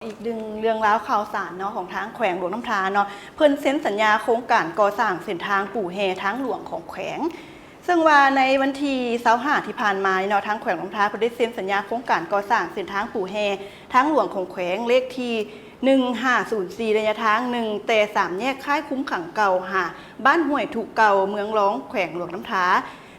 ອີກໜຶ່ງເລື່ອງລາວຂ່າວສານເນາະ ຂອງທາງແຂວງຫຼວງນ້ຳທາເນາະ ເພິ່ນເຊັນສັນຍາໂຄງການກໍ່ສ້າງເສັ້ນທາງປູແຮທາງຫຼວງຂອງແຂວງ. ເຊິ່ງວ່າໃນວັນທີຊາວຫ້າທີ່ຜ່ານມານີ້ເນາະ ທາງແຂວງຫຼວງນ້ຳທາເພິ່ນໄດ້ເຊັນສັນຍາໂຄງການກໍ່ສ້າງເສັ້ນທາງປູແຮທາງຫຼວງຂອງແຂວງ ເລກທີໜຶ່ງຫ້າສູນສີ່ ໄລຍະທາງໜຶ່ງ ແຕ່ສາມແຍກຄ້າຍຄຸມຂັງເກົ່າ ຫາບ້ານຫ້ວຍທຸເກົ່າ ເມືອງລອງ ແຂວງຫຼວງນ້ຳທາ.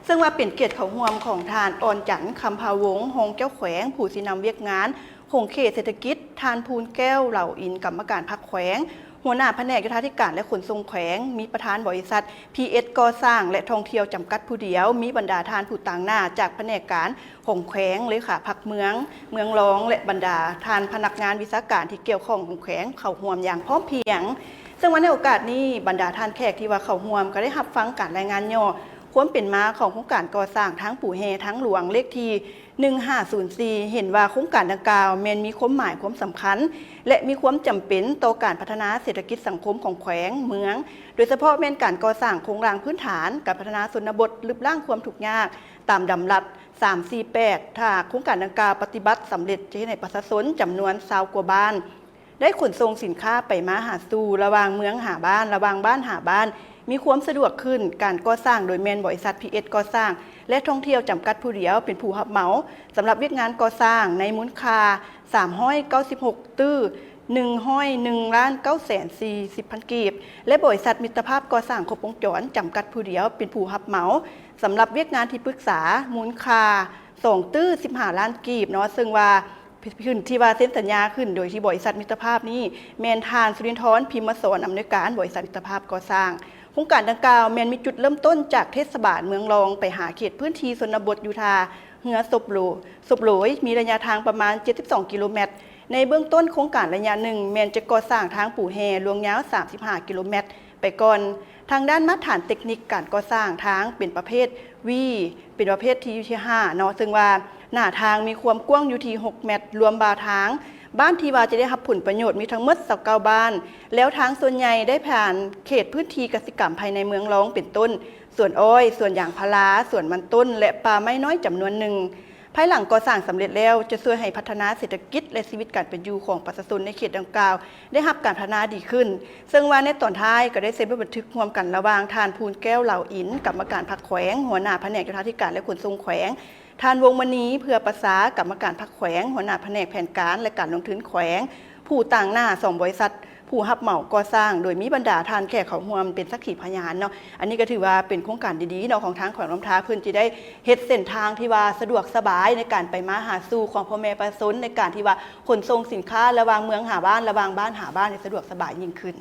ເຊິ່ງວ່າເປັນກຽດເຂົ້າຮ່ວມຂອງທ່ານ ອ່ອນຈັນ ຄຳພາວົງ ຮອງເຈົ້າແຂວງ ຜູ້ຊີ້ນຳວຽກງານຂົງເຂດເສດຖະກິດ, ທ່ານ ພູນແກ້ວ ເຫຼົ່າອິນ ກຳມະການພັກແຂວງ, ຫົວໜ້າພະແນກໂຍທາທິການ ແລະ ຂົນສົ່ງແຂວງ, ມີປະທານບໍລິສັດ ພີເອັສ ກໍ່ສ້າງ ແລະ ທ່ອງທ່ຽວ ຈຳກັດຜູ້ດຽວ, ມີບັນດາທ່ານຜູ້ຕາງໜ້າຈາກພະແນກການຂອງແຂວງ, ເລຂາພັກເມືອງ, ເມືອງລອງ ແລະ ບັນດາທ່ານພະນັກງານວິຊາການທີ່ກ່ຽວຂ້ອງຂອງແຂວງເຂົ້າຮ່ວມຢ່າງພ້ອມພຽງ. ເຊິ່ງວ່າໃນໂອກາດນີ້ ບັນດາທ່ານແຂກທີ່ວ່າເຂົ້າຮ່ວມກໍໄດ້ຮັບຟັງການລາຍງານຫຍໍ້ຄວາມເປັນມາຂອງໂຄງການກໍ່ສ້າງທາງປູແຮທາງຫຼວງເລກທີໜຶ່ງຫ້າສູນສີ່ ເຫັນວ່າໂຄງການດັ່ງກ່າວແມ່ນມີຄວາມໝາຍຄວາມສຳຄັນ ແລະ ມີຄວາມຈຳເປັນຕໍ່ການພັດທະນາເສດຖະກິດສັງຄົມຂອງແຂວງ, ເມືອງ, ໂດຍສະເພາະແມ່ນການກໍ່ສ້າງໂຄງລ່າງພື້ນຖານ, ການພັດທະນາຊົນນະບົດ, ລຶບລ້າງຄວາມທຸກຍາກ, ຕາມດຳລັດສາມສີ່ແປດ ຖ້າໂຄງການດັ່ງກ່າວປະຕິບັດສຳເລັດ ຈະເຮັດໃຫ້ປະຊາຊົນຈຳນວນຊາວກວ່າບ້ານ ໄດ້ຂົນສົ່ງສິນຄ້າໄປມາຫາສູ່ ລະຫວ່າງເມືອງຫາບ້ານ, ລະຫວ່າງບ້ານຫາບ້ານ ມີຄວາມສະດວກຂຶ້ນ. ການກໍ່ສ້າງໂດຍແມ່ນບໍລິສັດ ພີເອັສ ກໍ່ສ້າງ ແລະ ທ່ອງທ່ຽວ ຈຳກັດຜູ້ດຽວ ເປັນຜູ້ຮັບເໝົາສຳລັບວຽກງານກໍ່ສ້າງໃນມູນຄ່າສາມຮ້ອຍເກົ້າສິບຫົກຕື້ ໜຶ່ງຮ້ອຍໜຶ່ງລ້ານເກົ້າແສນສີ່ສິບພັນກີບ ແລະ ບໍລິສັດມິດຕະພາບກໍ່ສ້າງຄົບວົງຈອນ ຈຳກັດຜູ້ດຽວ ເປັນຜູ້ຮັບເໝົາສຳລັບວຽກງານທີ່ປຶກສາ ມູນຄ່າສອງຕື້ສິບຫ້າລ້ານກີບເນາະ. ເຊິ່ງວ່າ ຂຶ້ນ ທີ່ວ່າເຊັນສັນຍາຂຶ້ນໂດຍທີ່ບໍລິສັດມິດຕະພາບນີ້ ແມ່ນທ່ານ ສຸລິນທອນ ພິມມະສອນ ອຳນວຍການບໍລິສັດມິດຕະພາບກໍ່ສ້າງ. ໂຄງການດັ່ງກ່າວແມ່ນມີຈຸດເລີ່ມຕົ້ນຈາກເທດສະບານເມືອງລອງ ໄປຫາເຂດພື້ນທີ່ຊົນນະບົດຢູ່ທ່າເຮືອສົບໂຫຼ ສົບໂຫຼຍ ມີໄລຍະທາງປະມານເຈັດສິບສອງກິໂລແມັດ. ໃນເບື້ອງຕົ້ນໂຄງການໄລຍະໜຶ່ງ ແມ່ນຈະກໍ່ສ້າງທາງປູແຮລວງຍາວສາມສິບຫ້າກິໂລແມັດ ໄປກ່ອນ. ທາງດ້ານມາດຖານເຕັກນິກການກໍ່ສ້າງທາງເປັນປະເພດ V ເປັນປະເພດທີ ທີຫ້າເນາະ ເຊິ່ງວ່າໜ້າທາງມີຄວາມກວ້າງຢູ່ທີ່ຫົກແມັດ ລວມວ່າທາງບ້ານທີ່ວ່າຈະໄດ້ຮັບຜົນປະໂຫຍດມີທັງໝົດຊາວເກົ້າບ້ານ ແລວທາງສ່ວນໃຫຍ່ໄດ້ຜ່ານເຂດພື້ນທີ່ກະສິກຳພາຍໃນເມືອງລອງ ເປັນຕົ້ນ ສວນອ້ອຍ, ສວນຢາງພາລາ, ສວນມັນຕົ້ນ ແລະ ປ່າໄມ້ນ້ອຍຈຳນວນໜຶ່ງ. ພາຍຫຼັງກໍ່ສ້າງສຳເລັດແລ້ວ ຈະຊ່ວຍໃຫ້ພັດທະນາເສດຖະກິດ ແລະ ຊີວິດການເປັນຢູ່ຂອງປະຊາຊົນໃນເຂດດັ່ງກ່າວ ໄດ້ຮັບການພັດທະນາດີຂຶ້ນ. ເຊິ່ງວ່າໃນຕອນທ້າຍກໍໄດ້ເຊັນບົດບັນທຶກຮ່ວມກັນລະຫວ່າງທ່ານ ພູນແກ້ວ ເຫຼົ່າອິນ ກຳມະການພັກແຂວງ, ຫົວໜ້າພະແນກໂຍທາທິການ ແລະ ຂົນສົ່ງແຂວງ, ທ່ານ ວົງມະນີ ເຜື່ອປະສາ ກຳມະການພັກແຂວງ, ຫົວໜ້າພະແນກແຜນການ ແລະ ການລົງທຶນແຂວງ, ຜູ້ຕາງໜ້າສອງບໍລິສັດ ຜູ້ຮັບເໝົາກໍ່ສ້າງ ໂດຍມີບັນດາທ່ານແຂກເຂົ້າຮ່ວມເປັນສັກຂີພະຍານເນາະ. ອັນນີ້ກໍຖືວ່າເປັນໂຄງການດີໆເນາະ ຂອງທາງແຂວງຫຼວງນ້ຳທາ ເພິ່ນຈະໄດ້ເຮັດເສັ້ນທາງທີ່ວ່າສະດວກສະບາຍໃນການໄປມາຫາສູ່ຂອງພໍ່ແມ່ປະຊາຊົນ ໃນການທີ່ວ່າຂົນສົ່ງສິນຄ້າລະຫວ່າງເມືອງຫາບ້ານ ລະຫວ່າງບ້ານຫາບ້ານໃຫ້ສະດວກສະບາຍຍິ່ງຂຶ້ນ.